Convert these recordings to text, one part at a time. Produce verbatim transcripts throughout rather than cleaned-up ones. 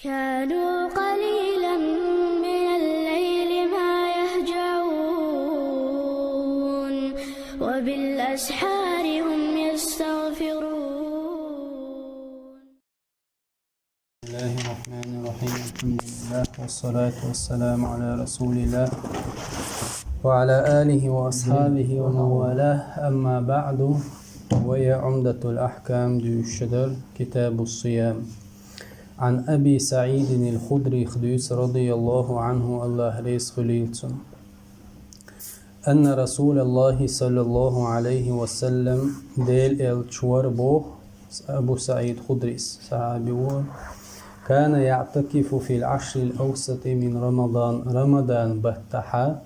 كانوا قليلا من الليل ما يهجعون، وبالأسحار هم يستغفرون. بسم الله الرحمن الرحيم. الحمد لله، والصلاة والسلام على رسول الله وعلى آله وأصحابه ومن والاه. أما بعد، وهي عمدة الأحكام, дуьйцуш дар كتاب الصيام. عن أبي سعيد الخدري, хадис, رضي الله عنه, АллахӀ реза хуьлийла цунна. أن رسول الله صلى الله عليه وسلم, Делан элча вар боху Абу СаӀид Худрис, сахьаби ву, كان يعتكف في العشر الأوسط من رمضان, Рамадан баттахьа,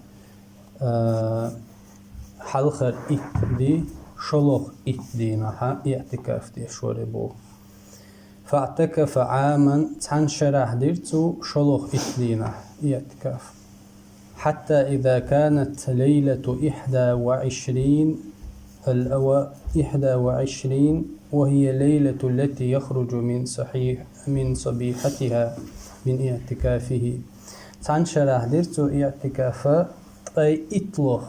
а, хьалхара итт ди, шолгӀа итт дийнахьа иӀтикаф деш вар боху. فاعتكف عاما, цхьана шарахь дира цо шолгӀа итт дийнахь иӀтикаф. حتى إذا كانت ليلة إحدى وعشرين الأوا-، إحدى وعشرين، وهي الليلة التي يخرج من صحيح-، من صبيحتها من اعتكافه. Цхьана шарахь дира цо иӀтикаф ткъе иттлох,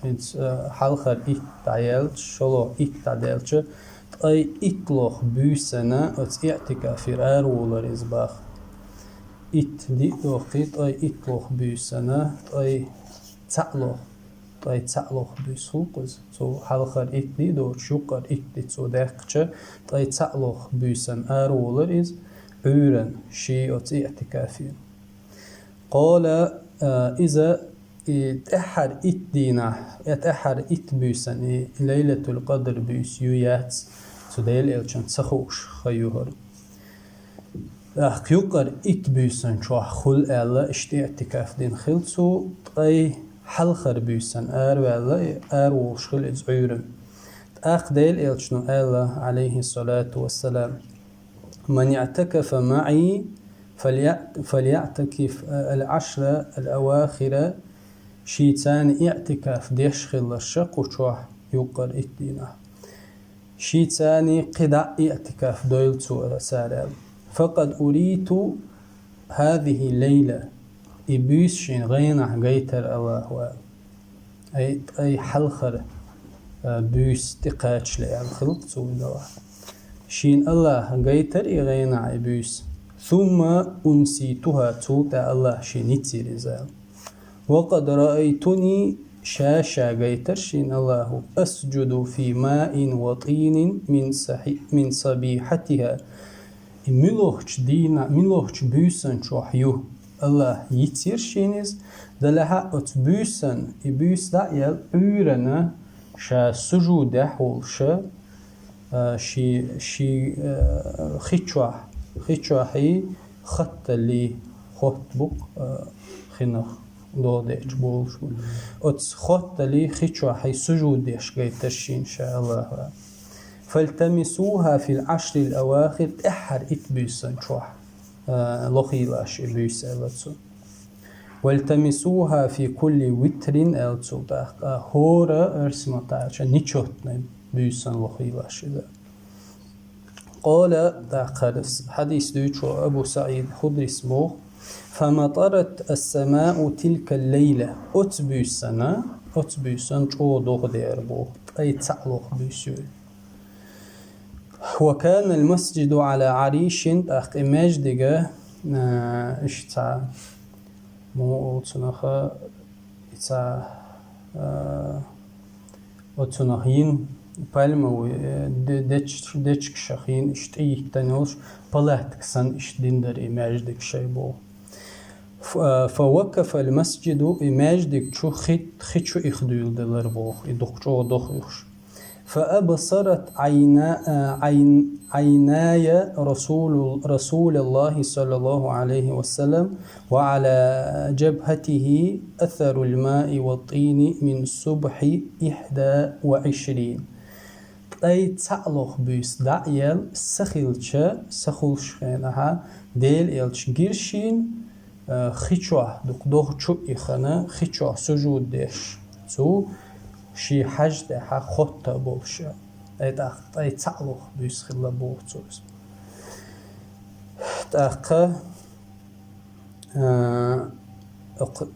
хӀинца, а, хьалхара итт дӀаелча, шолгӀа итт дӀаделча, ткъе иттлох буьйсанна оцу иӀтикафера араволар иза боху. Итт ди а дохкий, ткъе иттлох буьйсанна, ткъе цхьаъ лох, ткъе цхьаъ лох буьйса хуьлу-кх иза. Цу хьалхара итт ди а доцуш, юккъера итт ди цо даьккхича, ткъе цхьаъ лох буьйсанна араволар иза, Ӏуьйранна, шен оцу иӀтикафера. قال, а, иза, и тӀаьххьара итт дийнахь, я тӀаьххьара итт буьйсанна, и Лайлатул-Къадр буьйса ю, яц, цу Делан элчанна ца хууш хан ю хӀара. ТӀаккха юккъера итт буьйсанна чохь хуьлу аьлла, иштта иӀтикаф дина хилла цо, ткъе хьалхара буьйсанна араваьлла, и араволуш хилла иза Ӏуьйранна. ТӀаккха Делан элчано аьлла, Ӏалайхиссалату вассалам: من اعتكف معي فليع-، فليعتكف العشر الأواخر, шийца иӀтикаф деш хиларш кху чохь юккъера итт дийнахь. Шийца кхидӀа а иӀтикаф дойла цо, цара аьлла. فقد أريت هذه الليلة, и буьйса шена гӀенахь гайтира АллахӀа, аьлла. Ай, ткъе хьалхара, а, буьйса тӀекхачале аьлла хилла-кх цо и дагахь. Шена АллахӀа гайтира и гӀенахь и буьйса. ثم أنسيتها, цул тӀаьхьа АллахӀа шена йийцира иза, аьлла. وقد رأيتني, ша-ша гайтира шена АллахӀа, أسجد في ماء وطين من صحي-، من صبيحتها. И муьлххачу дийнахь, муьлххачу буьйсанна чохь ю, АллахӀа йийцира шена иза, делахь а оцу буьйсанна, и буьйса дӀа а елла, Ӏуьйранна ша сужудехь волуш, а, ши, ши, а, хи чохь, хи чохь и хатталлий, хотта бу-кх, а, хинах догӀа деъча болуш бу. Оцу хатталлий хи чохь и сужуд деш гайтира шена ша АллахӀа. فالتمسوها في العشر الأواخر, тӀаьххьара итт буьйсанна чохь, а, лохийлаш и буьйса, аьлла цо. والتمسوها في كل وتر, аьлла цо тӀаккха, хӀора, оьрсийн маттахь аьлча, нечётный буьйсанна лохийлаш иза. قال, тӀаккха хӀара хьадис дуьйцу Абу СаӀид Худрис боху: فمطرت السماء تلك الليلة. Оцу буьйсанна, оцу буьйсанна чӀогӀа догӀа деара боху, ткъе цхьаъ лох буьйса ю. وكان المسجد على عريش, тӀаккха и маьждиг, а, иштта цхьа, муха олу цунах, и цхьа, а, оцунах йина пальмовый, э, де-, деч-, дечигашах йина иштта тӀеиттина йолуш, палатка санна иштта дина дара и маьждиг шайн боху. Ф-, а, فوقف المسجد, и маьждиг чу хи, хи чу ихадуьйладелира боху, и дукха чӀогӀа догӀа юьхуш. فأبصرت عينا-، а, عين-، عيناي رسول، رسول الله صلى الله عليه وسلم وعلى جبهته أثر الماء والطين من صبح إحدى وعشرين. Ткъе цхьаъ лох буьйса дӀа а елла, са хилча, са хуьлуш хенахьа, Делан элча гира шена, а, хи чохь, дукха догӀа чу а ихана, хи чохь сужуд деш цу, шен хьажа тӀехь хотта а болуш. Ай тӀаккха ткъе цхьаъ лох буьйса хилла боху цо иза. ТӀаккха, а,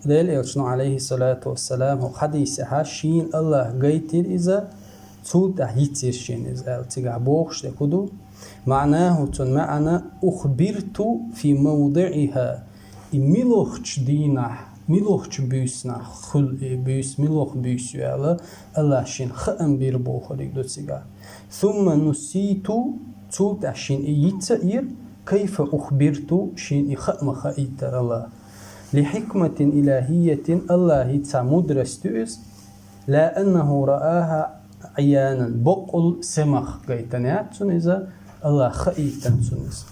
Дела Элчано, алейхиссалату вассалам, хӀу хадисехьа шийна Аллах гайтира иза, цул тӀаьхьа йицира шийна иза аьлла. Цигахь бохуш де хӀу ду? МаӀнаху, цун маьӀна: «Ухбирту фи мавдиӀиха». И милохчу дийнахь, милохчу буьйсанахь хуьлу и буьйса, милох буьйса ю аьлла, Аллах шийна хаам бира бохург ду цигахь. «Сумма нуситу», цул тӀаьхьа шийна и йица а йира, «кайфа ухбирту», шийна и хаа ма хаийтара Аллах. «Ли хьикматин илахиятин», Аллахи цхьа мудрость ю иза, «ла аннаху рааха Ӏиянан», боккъал семах гайтан яц цунна иза, Аллах хаийтан цунна иза.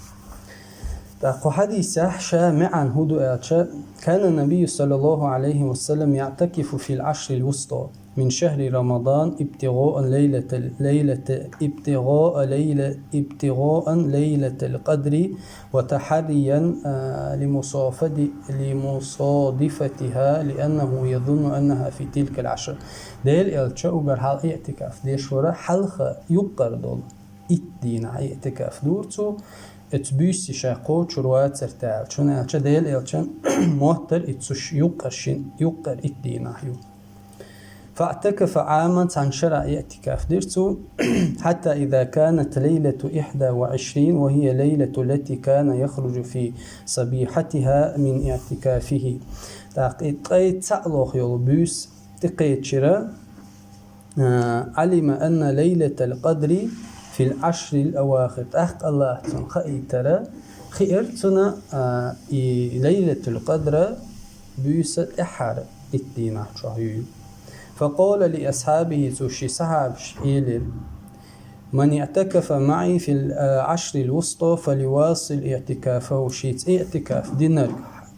ТӀаккха хӀу хадисехь ша маьӀна хӀу ду аьлча: «Кана набийю саллаллаху алейхи ва саллам яътакифу фил ашрил вусто мин шахри Рамадан ибтигъоан лейлатал, лейлата, ибтигъоа лейла, ибтигъоан лейлатал къадри ва тахьарриян, а, лимусофади-, лимусодифатиха, лианнаху язунну аннаха фи тилкал ашр». Дела Элча угар хьал иътикаф деш вара хьалха юккъара долу итт дийнахь иътикаф дура цо, оцу буьйса ша кхочур вацара аьлла. ХӀунда аьлча Дела Элчан моттар и цу ш-, юккъара шин, юккъара итт дийнахь ю. «Фаътакафа Ӏаман», цхьана шарахь иътикаф дира цо, «хьатта иза канат лейлату ихьда ва Ӏишрин, ва хия лейлату лати кана яхружу фи сабихьатиха мин иътикафихи». ТӀаккха и ткъе цхьаъ лох йолу буьйса тӀекхечира, а, «Ӏалима анна лейлатал къадри фил Ӏашрил авахир». ТӀаккха Аллах цунна хаийтара, хиира цунна, а, и лейлатул къадра буьйса тӀаьххьара итт дийнахь чохь ю. «Факъала ли асхьабихи», цо ши сахьабаш элира: «Ман иътакафа маӀи фил, а, Ӏашрил вусто, фалювасил иътикафаху». Шийца иътикаф динарг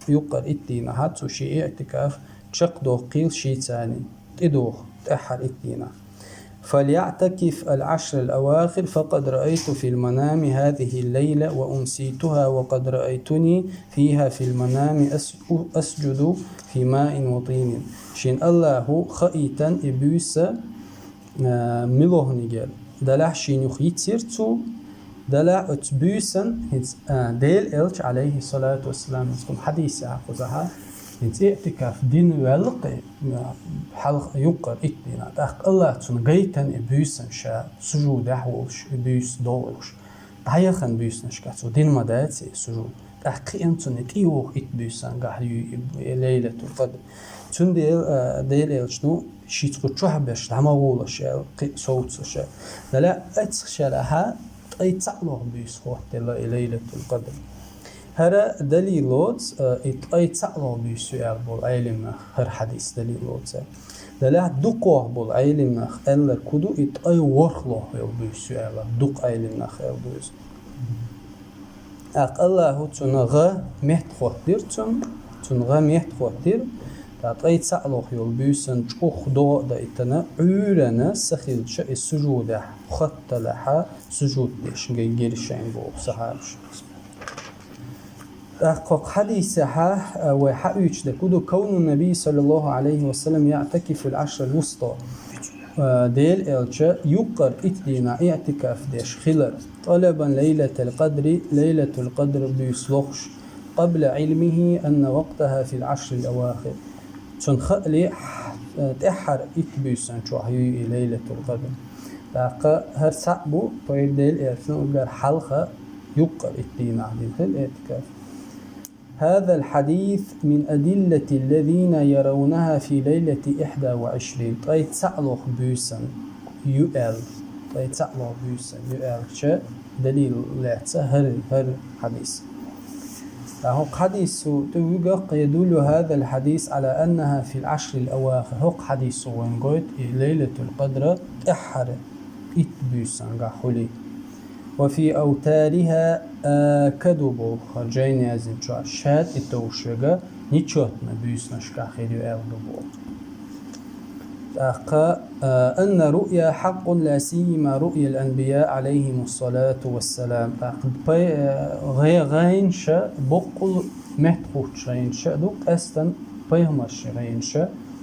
юккъара итт дийнахь, цо ши иътикаф чекхдоккхийла шийцани, тӀедоху тӀаьххьара итт дийнахь. «Фальяътакиф аль-ашр аль-авахир, факъад раайту фил манами хазихи лейла ва унситуха, ва къад раайтуни фиха фил манами ас-, асджуду фи маин ва тинин». Шен Аллаху хаийтан и буьйса, а, милохнигера. Далахь шен юха йицира цо, далахь оцу буьйсан хӀинца, а, Дела Элча, алейхиссалату вассалам, хӀинца хӀума хьадийса кхузахьа, хӀинца иътикаф дина ваьлла кхе, а, хьалха юккъара итт дийнахь. ТӀаккха Аллах цунна гайтан и буьйсан ша, сужудехь волуш, и буьйса догӀуш. ДӀаяхана буьйсанашка цо дина ма дац и сужуд. ТӀаккха кхиъна цунна тӀе воху итт буьйсангахь ю и, и Лейлатул Къадр. Цундела, а, Дела Элчано шица кху чохь беш дӀа ма гӀолаш аьлла, кхин а совцуш аьлла. Далла а цхьа шарахьа ткъе цхьаъ лох буьйса хӀоттаделла и Лейлатул Къадр. ХӀара далил лоцу, а, и ткъе цхьаъ лох буьйса ю аьлла болу Ӏелимнах, хӀара хьадис далил лоцу. Далахь дукхох болу Ӏелимнах аьлларг хӀу ду, и ткъе ворхӀ лох йолу буьйса ю аьлла, дукха Ӏелимнах аьлла ду иза. ТӀаккха Аллаху цунна гӀа метта хӀоттира цунна, цунна гӀа метта хӀоттира, тӀаккха ткъе цхьаъ лох йолу буьйсан чӀогӀа догӀа а дайтина, Ӏуьйранна са хилча и сужудехь, хатталахьа сужуд деш гира шайн боху сахьабаш. ТӀаккха кху хьадисехьа, а, вай хьаоьцуш дерг хӀу ду, кавну Наби саллаллаху Ӏалайхи ва саллам яътакифу аль-Ӏашра аль-вусто. А, Дела Элча юккъара итт дийнахь иътикаф деш хилар, тӀалабан Лейлатал Къадри, Лейлатул Къадр буьйса лохуш, къабла Ӏилмихи анна вакътаха фил Ӏашрил авахир. Цунна хаале, а, тӀаьххьара итт буьйсан чохь юй и Лейлатул Къадр. ТӀаккха хӀара цхьаъ бу, пайда Дела Элчано уггар хьалха юккъара итт дийнахь дина хила иътикаф. هذا الحديث من أدلة الذين يرونها في ليلة إحدى وعشرين. Ткъе цхьаъ лох буьйсан ю аьлла. Ткъе цхьаъ лох буьйсан ю аьллача далил лаьцна хӀара, хӀара хьадис. ТӀаккха хӀокху хьадисо тӀе вуьгу, يدل هذا الحديث على أنها في العشر الأواخر. ХӀокху хьадисо вайна гойту и Лейлатул Къадра тӀаьххьара итт буьйсангахь хуьлий. وفي أوتارها آكد боху хӀара жайна яздинчохь, ша тӀе товш верг нечётный буьйсанашкахь хир ю аьлла ду боху. ТӀаккха, а, أن الرؤيا حق لا سيما رؤيا الأنبياء عليهم الصلاة والسلام. ТӀаккха пай-, а, гӀе-, гӀайнаш боккъал меттахӀуттуш гӀайнаш а ду, къаьстина пайхамаршийн гӀайнаш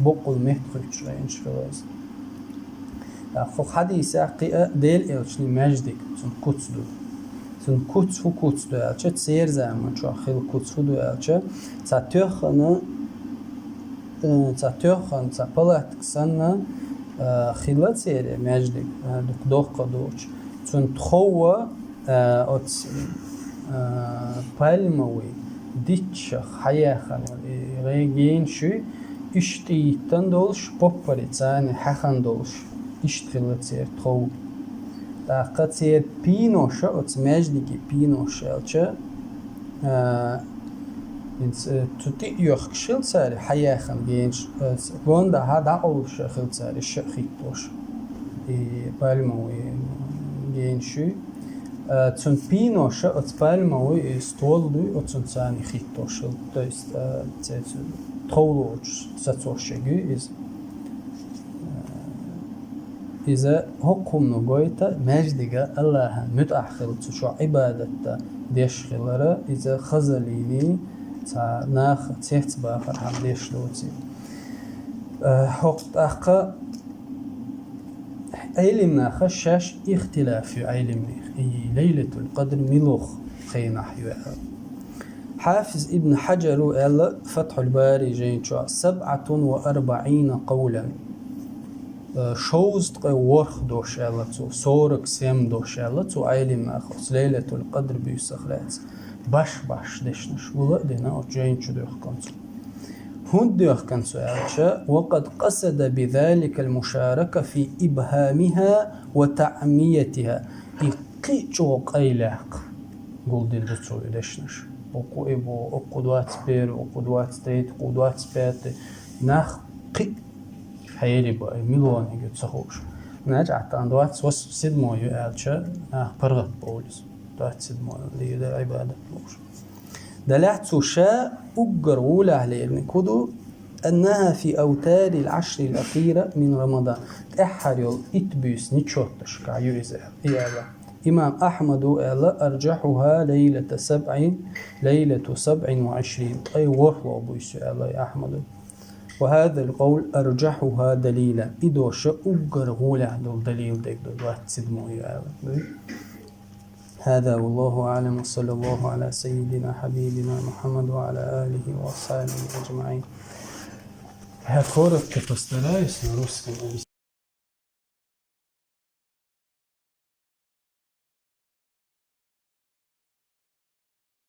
боккъал меттахӀуттуш гӀайнаш хила иза. ТӀаккха хӀокху хьадисехь кхин а Дела Элчанан маьждиг, цуьнан куц ду. Цун куц фу куц ду аьлча, церан заман чохь хилла куц фу ду аьлча, цхьа тоьххана, э, цхьа тоьххана, цхьа палатка санна, э, хилла церан маьждиг, э, дукха доккха доцуш. Цун тхов, э, оцу, э, пальмовый диччах хьаяьхна, и гӀе-, генаш юй, иштта йиттина долуш, поппарца царна хьаьхна долуш, иштта хилла церан тхов. ТӀаккха церан пиноша, оцу маьждиге пиноша аьлча, а, хӀинца, э, цу тӀе а йоьхкуш хилла цара хьаяьхна генаш, э, гондахьа дӀакъовлуш хилла цара, иштта хӀиттош. И пальмовый генаш юй. А, цун пиноша, оцу пальмовый и ствол дуй, оцунца царна хӀиттош хилла. То есть, а, цецу тхов лоцуш сацош ерг юй иза. Иза хӀокху хӀумано гойту маьждига Аллахьан муьтӀахь хилла, цу чохь Ӏибадат деш хилара, иза хазаллин цхьа наха цецбахархьама деш доций. Э, хӀокху тӀаккха Ӏелимнаха шаьш ихтилаф ю Ӏелимнех, и Лайлатул Къадр муьлха хенахь ю аьлла. Хьафиз ибн Хьаджара аьлла Фатхьул Бари жайна чохь: «Сабъатун ва арбаӀина къавлан». Э, шовзткъе ворхӀ дош аьлла цо, сорок семь дош аьлла цо Ӏелимнаха, оцу Лайлатул Къадр буьйсанах лаьцна. Баш-баш дешнаш гула а дина, оцу жайна чу доьхкина цо. ХӀунда доьхкина цо аьлча, «Ва къад къасада би заликал мушарака фи ибхамиха ва таъмиятиха». И кхин а чӀогӀа къайлаяккха гулдина ду цо и дешнаш. Укху и бу, укху двадцать первый, укху двадцать третий, укху двадцать пятый. Нах кхин а хьери бу, и муьлханиг ю ца хууш. Значит, а тхан двадцать седьмой ю аьлча, нах паргӀат бовлу иза. Двадцать седьмой ю, дийр ду Ӏибадат лууш. Делахь цо ша уггар гӀолехь лериниг хӀун ду? «Аннаха фи автарил ашрил ахира мин Рамадан». ТӀаьххьара йолу итт буьйса нечёташкахь ю иза аьлла. И аьлла. Имам Ахьмада аьлла: «Аржахьуха лайлата сабъин, лайлату сабъин ва Ӏишрин». Ткъе ворхӀалгӀа буьйса ю аьлла и Ахьмада. «Ва хазал къавл аржахьуха далила». И дош уггар гӀолехь долу далил дерг ду, двадцать седьмой ю аьлла. هذا والله أعلم، وصلى الله على سيدنا حبيبنا محمد وعلى آله وأصحابه أجمعين. Я коротко постараюсь на русском объяснить.